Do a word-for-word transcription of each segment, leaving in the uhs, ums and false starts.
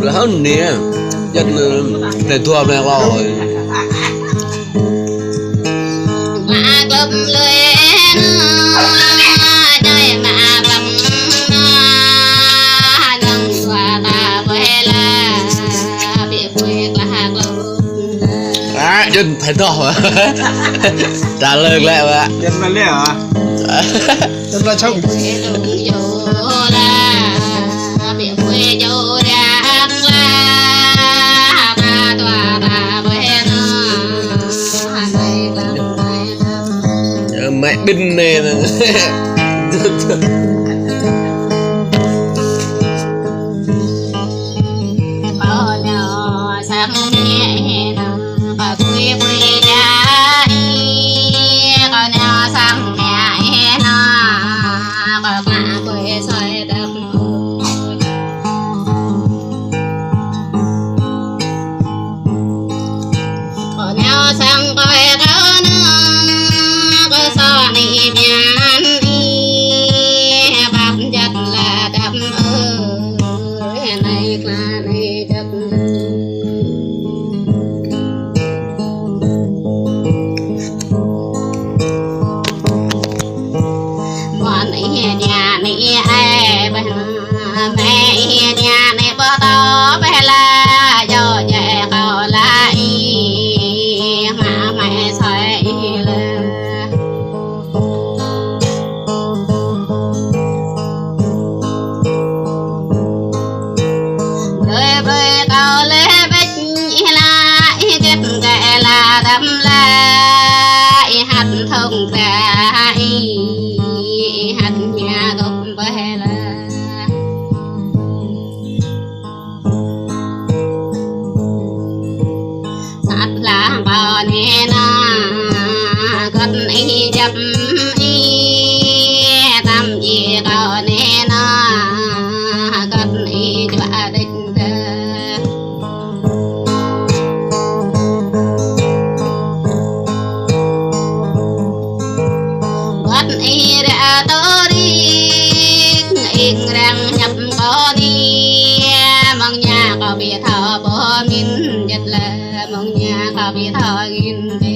Lah hơnŭn anai, jăt anai, anai dua mơ̆n lơi. Ă, jơ̆n phải đŏk. Trả lời lĕ, ă. Jơ̆n mă lĕ hă? Jơ̆n mă čŏng. Ơ, mẹ binh anai. Sat lah kâo anai nă, kơ̆t ih djăp ih, tăm djai kâo anai nă, kơ̆t ih juă đĕč tơ̆. Kơ̆t ih ră tơrik, ih răng ñăp kâo anai, mơ̆ng ñă kâo ƀu thâo pơmĭn jăt lĕ, mơ̆ng ñă kâo ƀu thâo ngĭn jĕ.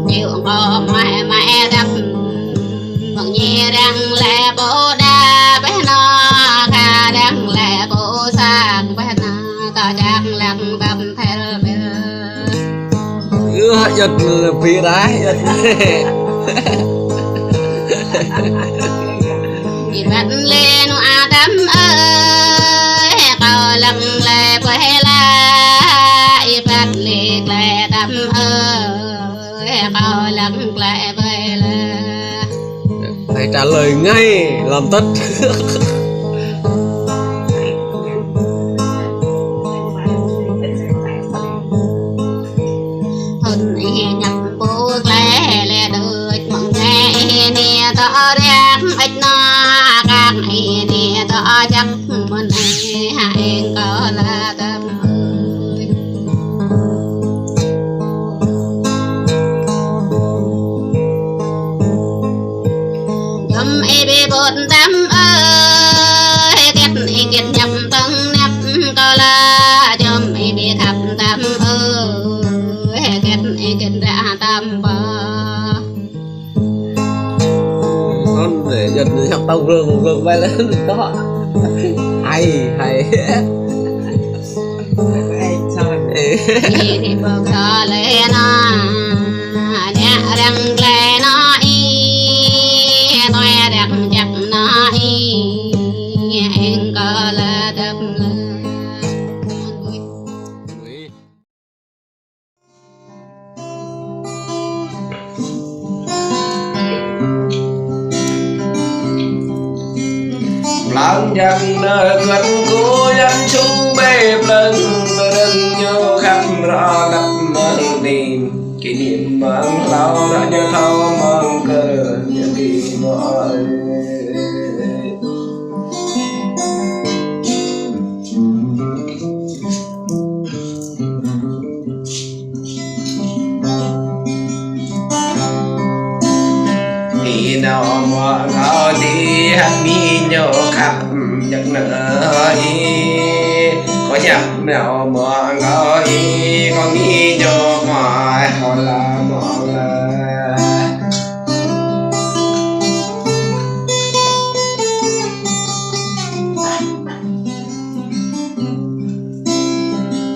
Ñu kâo mă mă dăp, mơ̆ng ñu răng lĕ ƀu đa, ƀĕ nă kơ răng lĕ ƀu săk, ƀĕ nă kơ jăk lăk băp thel ƀĕ. Ơ, jăt phi rai, jăt. Ih ƀăt lĕ nŭ a tăm ơi, kâo lăng lĕ pơhela. Ih ƀăt lĕ klĕ tăm ơi, kâo lăng klĕ pơhela. Phải trả lời ngay, làm tắt. Thŭn ih ñăp ƀu klĕ lĕ đôč, mơ̆ng anai ih anai tŏ rơ̆k ĕč nă Čăk mơ̆n ai hăng kâo lăp tơm ơi. Jom ih ƀu ƀut tơm ơi, kiet ih kiet ñăp tơng ñăp kâo lăp. Jom ih ƀu khăp tơm ơi, kiet ih kiet ră tơm pơ. Anŭn lĕ, jơ̆t ñu hiăp tâo glông, glông ƀai lĕ, tŏ. Hay, hay. Ih ƀu kơ lĕ nă, ñă răng lĕ nă ih, tui răng čăk nă ih, ih kơ lăp tơm ơi. Plăng jăng nơ gơ̆t gô yăn chung bê plăng, răng ñu khăp ră lăp mơ̆ng đin. Kơ ñu mơ̆ng hlâo ră ñu thâo mơ̆ng kơ ñu kơ mơ̆ ơi. Ih nao mơ̆ kâo đĭ hăng mi ñu khăp jăk nă ih. Kâo ñăp nao mơ̆ kâo ih, kâo mi ñu mơ̆ kâo lăp mơ̆ lăp.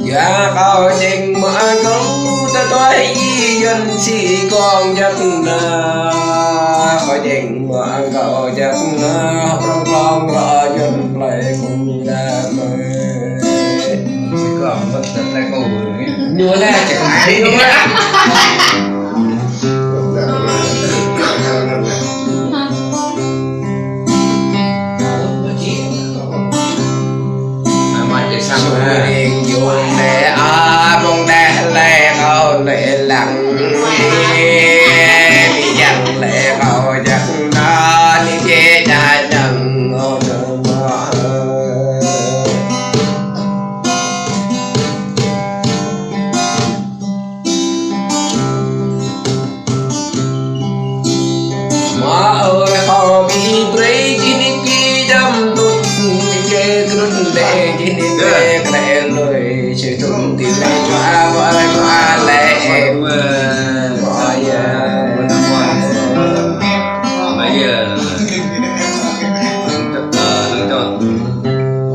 Yua kâo jing mơ̆ kâo tơtuai ih Yuan si kông jăk nă. Kâo jing mơ̆ kâo jăk nă, prong prong ră Yuan plei kông đa mơi. Si kông mơ̆ tơtuai kâo. Ñu lĕ ček ai ñu lĕ. Surin yun lĕ a, ƀong đeh lĕ kâo lĕ lăng. Ih, ƀu jăng lĕ kâo jăk nă, ih ƀu jăk nă, ơ nă mơ̆. Mơ̆ ơi, kâo ƀu brơi jing ih kơ djam tŭt, ih kơ krŭn lĕ jing ih kơ krĕ lơi, čê tŭn ti lĕ čua mơ̆ ơi, mơ̆ lĕ. Mơ̆ ơi. Mơ̆ ơi.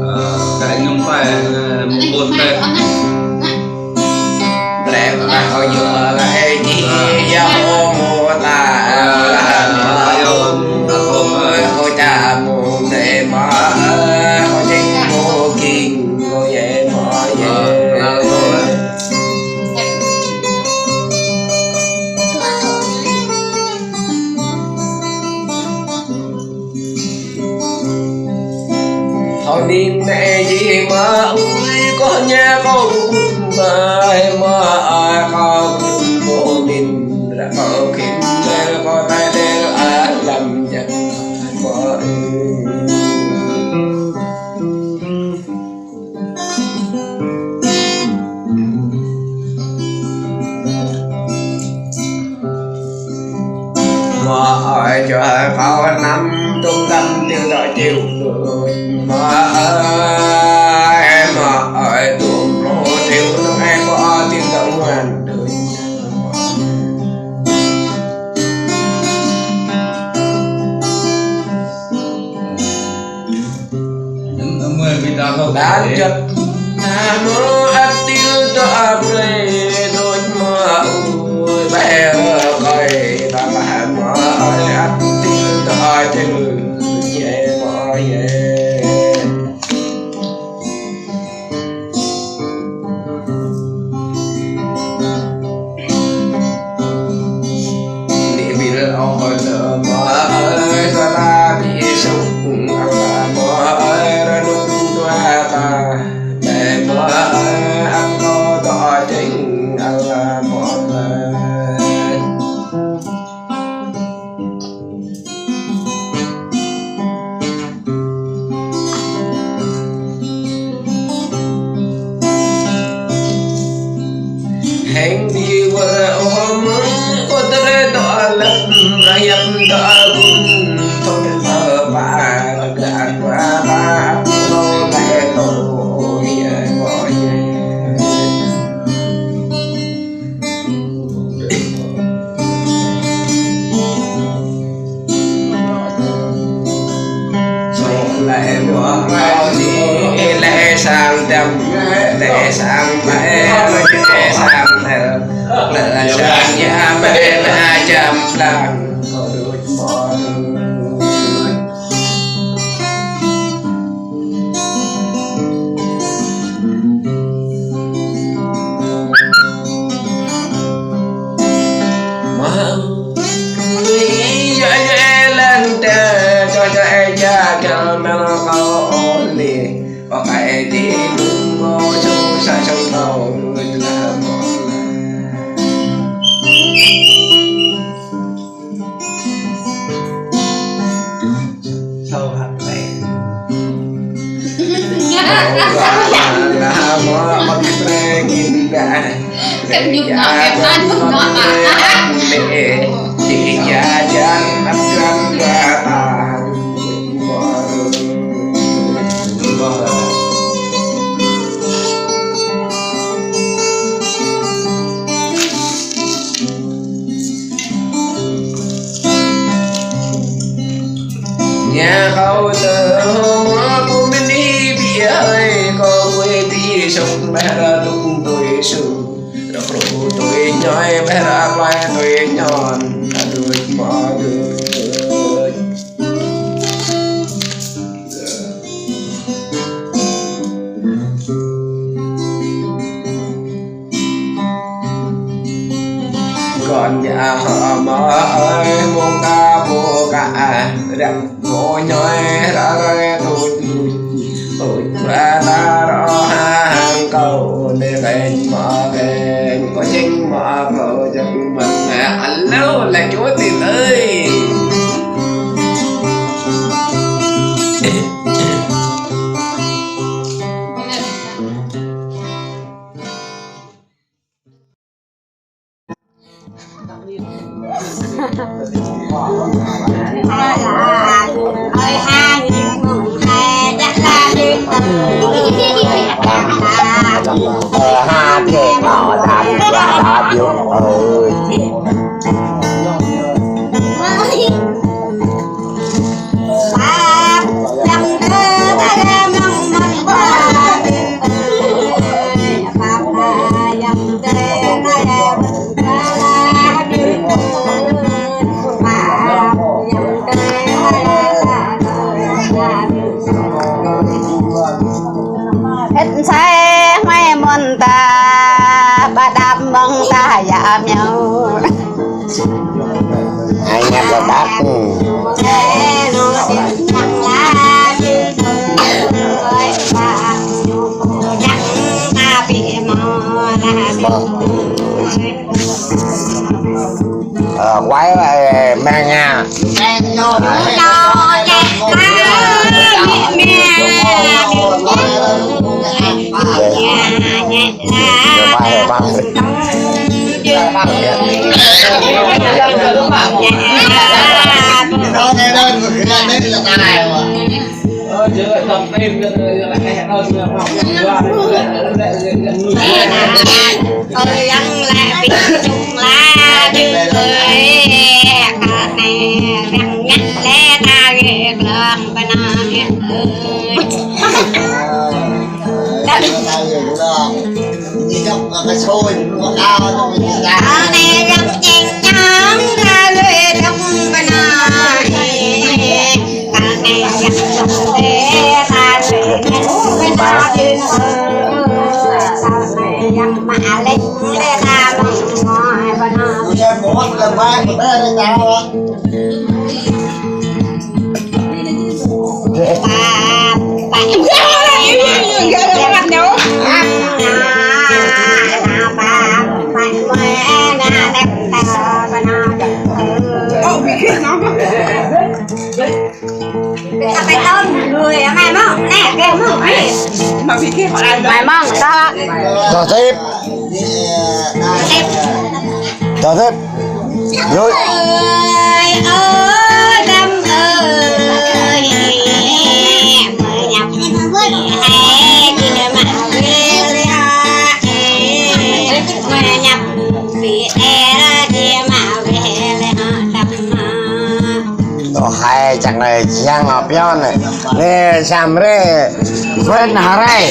Ơ, kơ ñu pơai, ơ, mơ̆ng ƀôn pơai. Lĕ mă kâo yua lĕ ih, yua ôh mơ̆ ta, lĕ mă ôh, ôh ča mơ̆ lĕ mă, kâo jing mơ̆ king, kâo yê mă yê. Thâo ning nĕ jing mă ơi, kâo ñă kâo ƀu ƀut mă, mă ơi kâo ƀu ƀut mơ̆ min, ră kâo khĭn lĕ kâo tai lĕ a lăm jăk mă ơi. Mơ̆ ơi, čuă kâo năm tŭng găm tiu dŏ tiu đôč. Mơ̆ ơi, mơ̆ ơi, tŭm plô tiu nŏng ai kâo tiu dŏ ngoan đôč. Đan jăk nă mơ̆ ăt tir dŏ brơi đôč mă ơi, ƀe rơkơi ta mă ơi, ăt tir dŏ čơl jĕ mă yê. Nĕ ƀil ôh nă mă ơi, tơlơi ƀu sŭk ăt mă ơi, rơnŭk dua ta, ƀe mă ơi, ăt kâo dŏ čeng. Nhà kâo tơ hông mă pơmĭn ih ƀiă ơi, kâo kue ƀiă sông ƀah rơtuk tui su. Rơkru tui ñoi, ƀah rơklai tui ñon, aduh mă aduh. Kon ya hơ mơ ơi, mông ka mông ka ah, răng mông ñoi, răng răng tuč tuč, tuč ba ta rô hăng kâo, nê kênh mơ kênh, kâo jing mơ kâo jing mơ̆n. Alo, la čô tin ơi. Hĭt sai hmai mơ̆n ta, ba đap mơ̆ng ta ya miao. Ai ngăt lơdak. Ờ, quay lại mẹ nhà. Mai mông, sao? Tơ sip. Tơ sip. Yui. Ơ hai, čang anai čang ngă pioh anai. Anai, samơ̆ rai. Wen hơrai.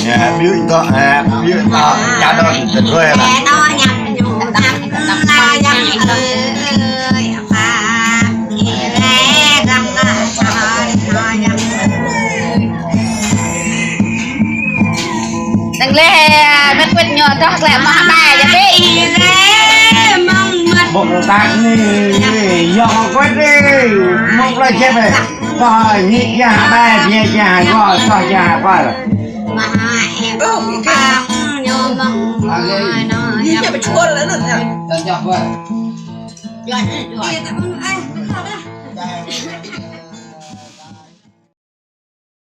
Ơ, ƀiă tŏ, ơ, ƀiă tŏ, ča đon tơdruai lah. Tơlơi, ơ, mĕt wĕt ñu tŏh klĕ mă ƀai yơh ƀiă. Bok tak ni, yŏng kwĕt ni, mơ̆ng klĕ čep ni. Tŏh ni ya ƀai, ya ya, kơ tŏh ya ƀai.